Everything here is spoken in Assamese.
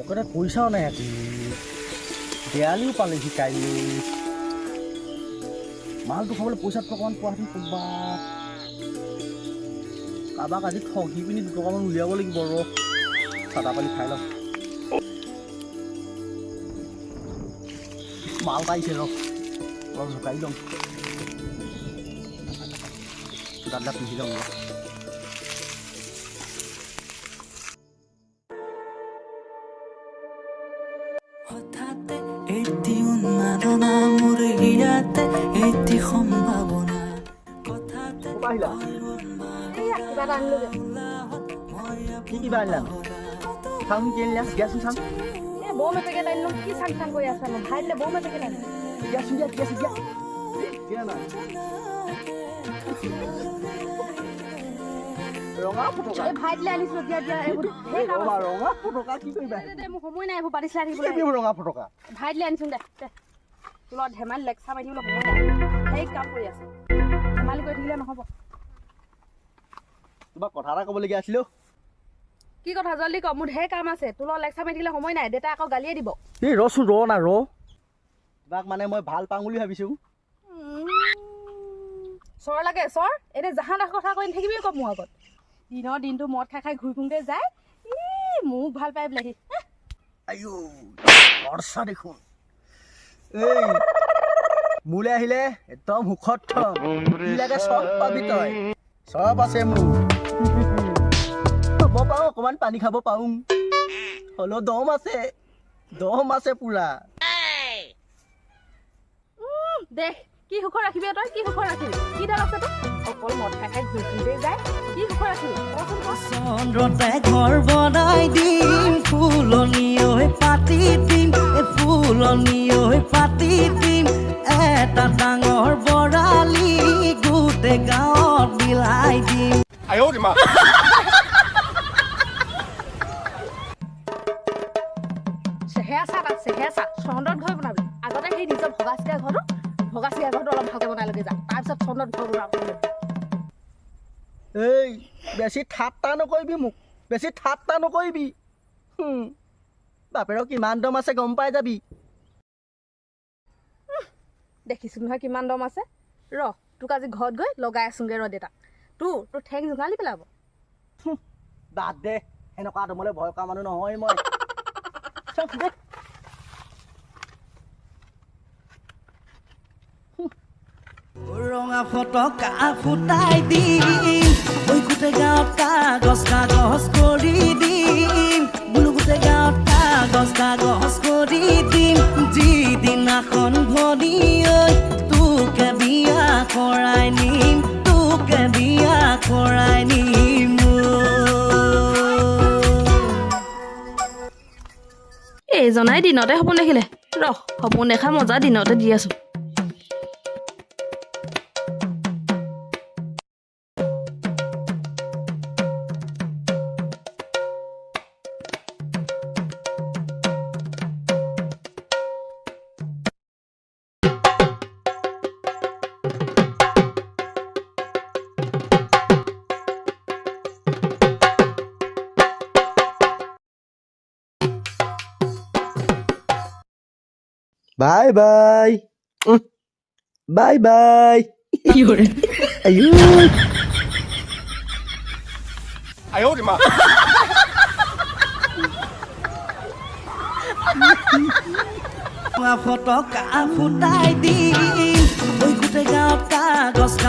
পকেটত পইচাও নাই আজি। দেৱালীও পালেহি কাইলৈ। মালটো খাবলৈ পইচা 2 টকামান পোৱাহেঁতেন ক'ৰবাত। কাৰোবাক আজি ঠগি পিনি 2 টকামান উলিয়াব লাগিব। ৰ, চাদা পানী খাই লওঁ। মাল পাইছে, ৰ, অলপ জোকাৰি লওঁ। জোতাবিলাক পিন্ধি লওঁ, ৰ। হঠাতে এটি উন্মাদনা মোৰ হিয়াতে, এটি সম্ভাৱনা কথাতে। ক'ৰ পৰা আহিলা? এইয়া, কিবা এটা আনিলোগে। কি কিবা আনিলা? চাওঁ, কি আনিলা, দিয়াচোন চাওঁ। এই বম এপেকেট আনিলো। কি চাং চাং কৰি আছা নো? ভাই দিলে বম এপেকেট আনিলো। দিয়াচোন, দিয়া, দিয়াচোন, দিয়া, দিয়া না। ৰঙা ফটকা। এই ভাই দিলে আনিছিলো। দিয়া দিয়া, এইবোৰ ঢেৰ কাম ৰঙা আছে। ৰঙা ফটকা কি কৰিবা? দে, দে, মোৰ সময় নাই এইবোৰ পাতি চাই কি থাকিবলৈ। কৰিবি ৰঙা ফটকা? ভাই দিলে আনিছো, দে দে। তোৰ লগত ধেমালি লেকচাৰ মাৰি থাকিবলৈ সময় নাই। সেই কাম কৰি আছে, ধেমালি কৰি থাকিলে নহ'ব। তোমাক কথা এটা ক'বলগীয়া আছিলে অ'। কি কথা, জল্দি ক। মোৰ ঢেৰ কাম আছে, তোৰ লগত লেকচাৰ মাৰি থাকিলে সময় নাই। দেউতাই আকৌ গালিয়ে দিব। এই ৰচোন, ৰ না, ৰ। তোমাক মানে মই ভাল পাওঁ বুলি ভাবিছোঁ। চৰ লাগে চৰ। এনে জাহা তাহা কথা কৈ নাথাকিবি আকৌ মোৰ আগত। দিনৰ দিনটো মদ খাই খাই ঘূৰি ফুৰোঁতে যায়। ই মোক ভাল পাই বোলে সি। আইঅ, খৰচা দেখোন। এই মোলৈ আহিলে একদম সুখত থম। কি লাগে চব পাবি তই, চব আছে মোৰ। হ'ব পাৰোঁ, অকণমান পানী খাব পাৰোঁ, হ'লেও দম আছে, দম আছে পুৰা। দে, কি সুখত ৰাখিবি তই? কি সুখত ৰাখিবি? কি দাল আছে তোৰ? অকল মদ খাই খাই ঘূৰি ফুৰোঁতে যায়। কি সুখত ৰাখিবি, কচোন ক। চন্দ্ৰতে ঘৰ বনাই দিম, ফুলনি ঐ পাতি দিম, এ ফুলনি ঐ পাতি দিম, এটা ডাঙৰ বৰালি গোটেই গাঁৱত বিলাই দিম। 哎呦我的妈！ চেহেৰা চা তাত, চেহেৰা চা। চন্দ্ৰত ঘৰ বনাবি? আগতে সেই নিজৰ ভগা চিগা ঘৰটো, ভগা চিগা ঘৰটো অলপ ভালকৈ বনাই লগে যা, তাৰপিছত চন্দ্ৰত ঘৰ বনাব। এই বেছি ঠাট্টা নকৰিবি মোক, বেছি ঠাট্টা নকৰিবি। বাপেৰৰ কিমান দম আছে গম পাই যাবি। দেখিছোঁ নহয় কিমান দম আছে। ৰ, তোক আজি ঘৰত গৈ লগাই আছোঁগৈ। ৰ দেউতাক, তোৰ ঠেং জোঙালি পেলাব। বাদ দে, সেনেকুৱা দমলৈ ভয় কৰা মানুহ নহয় মই। চাওঁ দে। ৰঙা ফটকা ফুটাই দিম ঐ, গোটেই গাঁৱত কাগজ কাগজ কৰি দিম বোলো, গোটেই গাঁৱত কাগজ কাগজ কৰি দিম, যিদিনাখন ভনী ঐ তোকে বিয়া কৰাই নিম, তোকে বিয়া কৰাই নিম ঐ। এইজনাই দিনতে সপোন দেখিলে। ৰ, সপোন দেখা মজা দিনতে দি আছো। Bye bye, bye bye. আয়ো। 哎呦我的妈！ ৰঙা ফটকা ফুটাই দিম ঐ, গোটেই গাঁৱত কাগজ কাগজ